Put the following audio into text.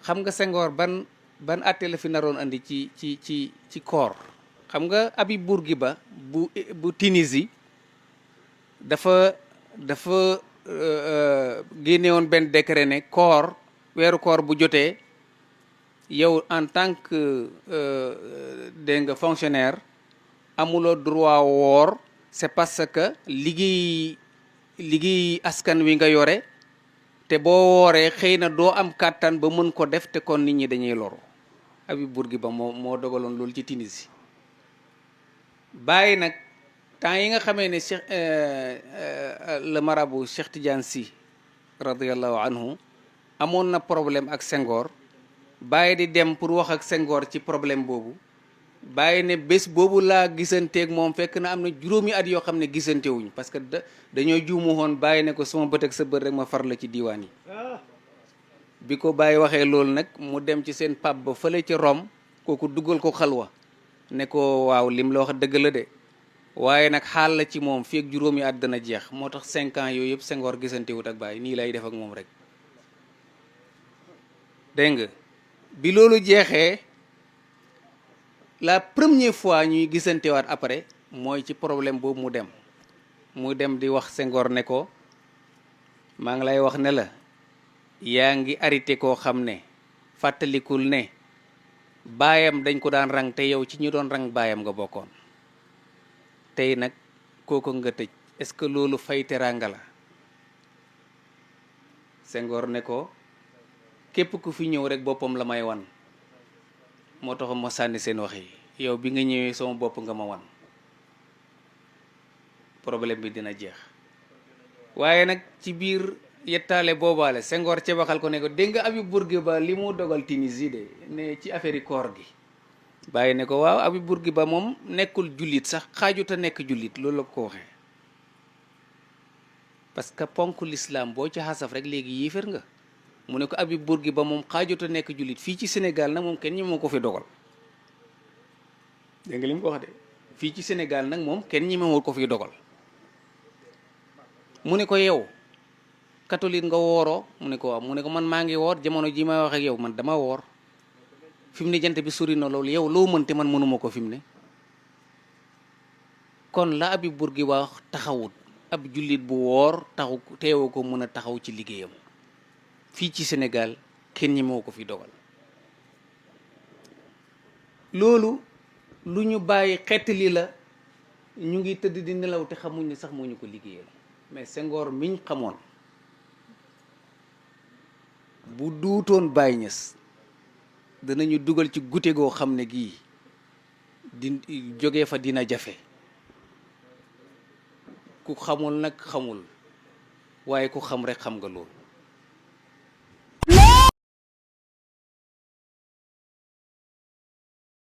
xam nga Senghor ban atte la fi naroon andi ci koor. xam nga Habib Bourguiba bu Tunisie dafa génne woon benn décret ne koor weeru koor bu jotee yow en tant que dégg nga fonctionnaire amuloo droit woor c'est parce que liggéey askan wi nga yore te boo wooree xëy na doo am kàttan ba mën ko def te kon nit ñi dañuy loru. Habib Bourguiba moo dogaloon loolu ci Tunisie. bàyyi nag temps yi nga xamee ne Cheikh le marabout Cheikh Tidiane Sy radiallahu anhu amoon na problème ak Senghor bàyyi di dem pour wax ak Senghor ci problème boobu bàyyi ne bés boobu laa gisanteeg moom fekk na am na juróomi at yoo xam ne gisantewuñ parce que dañoo juumu woon bàyyi ne ko sama bët ak sa bët rek ma far la ci diiwaan yi. bi ko bàyyi waxee loolu nag mu dem ci seen pap ba fële ci Rome kooku duggal ko xalwa ne ko waaw lim la wax dëgg la de waaye nag xaal la ci moom fii ak juróomi at dana jeex moo tax 5 ans yooyu yëpp Senghor gisantewut ak bàyyi nii lay def ak moom rek. dégg nga bi loolu jeexee la première fois ñuy gisantewaat après mooy ci problème boobu mu dem di wax Senghor ne ko maa ngi lay wax ne la yaa ngi arrêté koo xam ne fàttalikul ne baayam dañ ko daan rang te yow ci ñu doon rang baayam nga bokkoon tey nag kooku nga tëj est-ce que loolu fay teraanga la. Senghor ne ko képp ku fi ñëw rek boppam la may wan moo tax ma sànni seen wax yi yow bi nga ñëwee sama bopp nga ma wan problème bi dina jeex. waaye nag ci biir yettaale boobaale Senghor ca waxal ko ne ko dégg nga Habib Bourguiba li mu dogal Tunisie de ne ci affaire yi koor gi bàyyi ne ko waaw Habib Bourguiba moom nekkul jullit sax xaajuta nekk jullit loolu la ko waxee parce que ponk l'islam boo ci xasaf rek léegi yéefar nga. mu ne ko Habib Bourguiba moom xaajuta nekk jullit fii ci Sénégal nag moom kenn ñi moo ko fi dogal dégg nga li mu ko wax de fii ci Sénégal nag moom kenn ñi moo ko fi dogal. mu ne ko yow catholique nga wooroo mu ne ko waaw mu ne ko man maa ngi woor jamono ji may wax ak yow man dama woor fi mu ne jant bi sori na loolu yow loo mënte man mënuma ko fi mu ne. kon la Habib Bourguiba wax taxawut ab jullit bu woor taxu teewoo ko mën a taxaw ci liggéeyam fii ci Sénégal kenn ñi moo ko fi dogal. loolu lu ñu bàyyi xettali la ñu ngi tëdd di nelaw te xamuñ ne sax moo ñu ko liggéeyal mais Senghor miñ xamoon bu duutoon Baye Niass danañu dugal ci gute goo xam ne gii di jógee fa dina jafe ku xamul nag xamul waaye ku xam rek xam nga loolu.